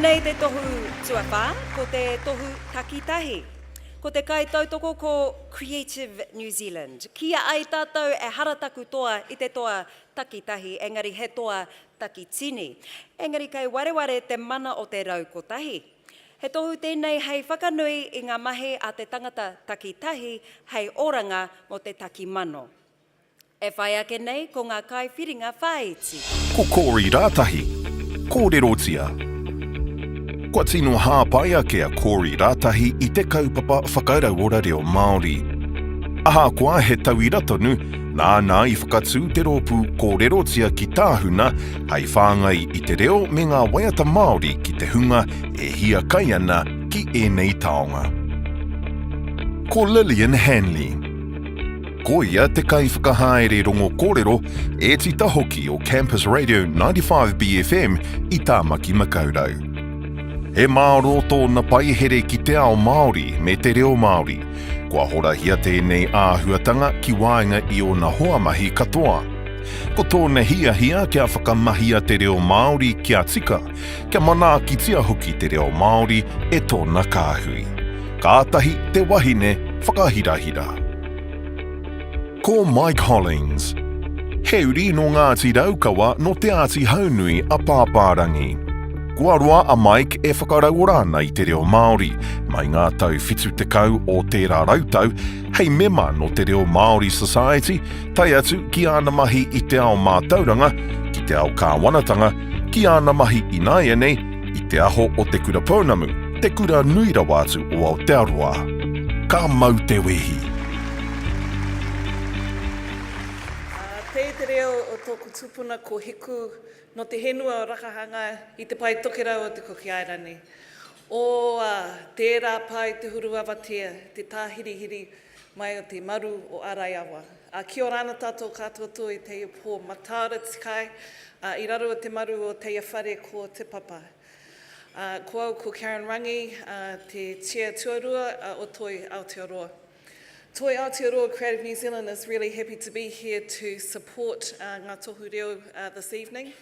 Anei te tohu tuawhā, ko te tohu takitahi. Ko te kaitautoko ko Creative New Zealand. Kīia ai tātou ehara taku toa i te toa takitahi, engari he toa takitini. Engari kei wareware te mana o te raukotahi. He tohu tēnei hei whakanui i ngā mahi a te tangata takitahi hei oranga mō te takimano. E whai ake nei ko ngā kaiwhiringa whāiti. Ko Corey Ratahi. Kōrerotia. Kua tino hāpai ake a Corey Ratahi i te kaupapa whakarauora reo Māori. Ahakoa he tauira tonu, nāna i whakatū te rōpū Kōrerotia ki Tāhuna hei whāngai i te reo me ngā waiata Māori ki te hunga e hiakai ana ki ēnei taonga. Ko Lillian Hanley. Ko ia te kaiwhakahaere rongo kōrero, ētita hoki o Campus Radio 95 BFM i Tāmaki Makaurau. He mārō tōna paihere ki te ao Māori me te reo Māori. Kua horahia tēnei āhuatanga ki waenga i ōna hoamahi katoa. Ko tōna hiahia kia whakamahia te reo Māori kia tika, kia manaakitia hoki te reo Māori e tōna kāhui. Kātahi te wahine whakahirahira. Ko Mike Hollings. He uri nō Ngāti Raukawa nō Te Āti Haunui a Pāpārangi. Kua roa a Mike e whakarauora ana i te reo Māori, mai ngā tau 70 o tērā rautau, hei mema nō Te Reo Māori Society, tae atu ki āna mahi i te ao mātauranga, ki te ao kāwanatanga, ki āna mahi ināianei, i te aho o Te Kura Pounamu, te kura nui rawa atu o Aotearoa. Ka mau te wehi! Tei te reo o tōku tupuna ko Hiku nō te henua o Rakahanga i te pae tokerau o Te Kuki Airani. Ō, ā, tērā pā i te huru awatea, te tāhirihiri mai o te maru o Āraiawa. Ā, kia ora ana tātou katoa tō i teia pō mataara tikai, ā, i raro o te maru o teia whare ko Te Papa. Ā, ko au ko Karen Rangi, ā, te Chair tuarua o Toi Aotearoa. Toi Aotearoa Creative New Zealand is really happy to be here to support Ngā Tohu Reo this evening.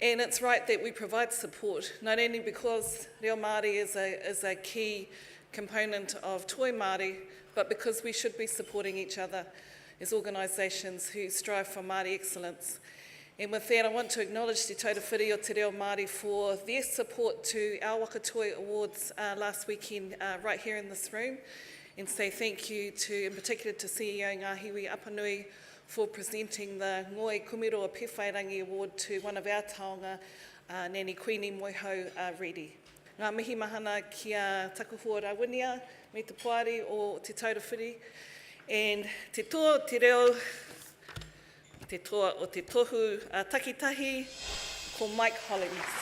And it's right that we provide support, not only because Reo Māori is a, is a key component of Toi Māori, but because we should be supporting each other as organisations who strive for Māori excellence. And with that, I want to acknowledge Te Taura Whiri o Te Reo Māori for their support to our Waka Toi Awards uh, last weekend uh, right here in this room and say thank you to, in particular to CEO Ngāhiwi Apanui for presenting the Ngoi Kumiroa Pewhairangi Award to one of our taonga, uh, Nanny Queenie Moehau uh, Reedy. Ngā mihi mahana ki a taku hoa Rawinia me te poari o Te Taura Whiri and te toa o te reo, te toa o te tohu a takitahi, ko Mike Hollings.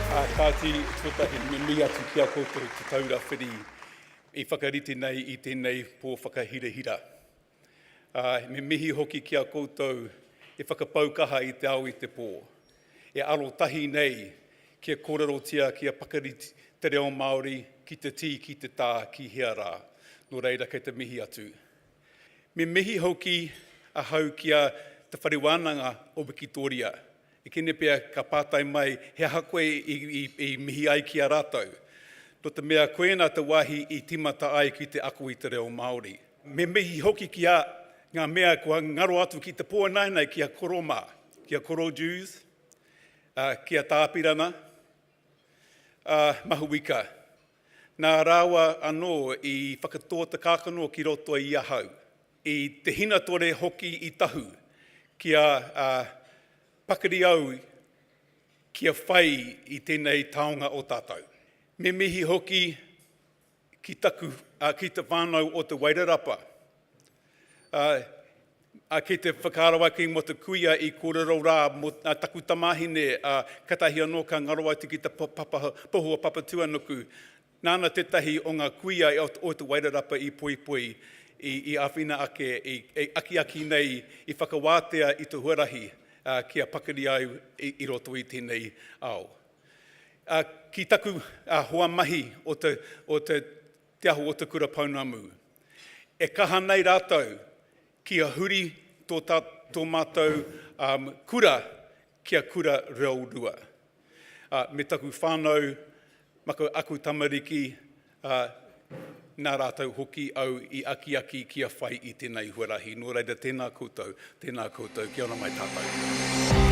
Ā kāti, tuatahi me mihi atu ki a koutou Te Taura Whiri i whakarite nei i tēnei pō whakahirahira. Ā, me mihi hoki ki a koutou e whakapau kaha i te ao i te pō, e arotahi nei kia kōrerotia kia pakari te reo Māori ki te tī, ki te tā, ki hea rā. Nō reira, kei te mihi atu. Me mihi hoki ahau ki a Te Whare Wānanga o Wikitōria. I kene pea ka pātai mai he aha koe i, i, i mihi ai ki a rātou. Nō te mea koina te wāhi i tīmata ai ki te ako i te reo Māori. Me mihi hoki ki a ngā mea kua ngaro atu ki te pō ināianei ki a Koro mā, ki a Koro Dewes, ā, ki a Tāpirana, ā, Mahuika. Nā rāua anō i whakatō te kākano ki roto i ahau, i te hinatore hoki i tahu kia, ā, pakari au kia whai i tēnei taonga o tātou. Me mihi hoki ki taku, ā, ki te whānau o Te Wairarapa, ā, ā, ki te whakaaro ake mō te kuia i kōrero rā mō ā, taku tamāhine, ā, katahi anō ka ngaro atu ki te papa, poho o Papatūānuku. Nāna tētahi o ngā kuia o, o Te Wairarapa i poipoi, i, i āwhina ake, i, i akiaki nei, i whakawātea i te huarahi, ā, kia pakari ai i, i roto i tēnei ao. Ā, ki taku hoa mahi o te, o te Te Aho o Te Kura Pounamu. E kaha nei rātou kia huri tō tā, tō mātou um, kura kia kura reo rua. Ā, me taku whānau, maku, aku tamariki, ā, nā rātou hoki au i akiaki kia whai i tēnei huarahi. Nō reira, tēnā koutou, tēnā koutou, kia ora mai tātou.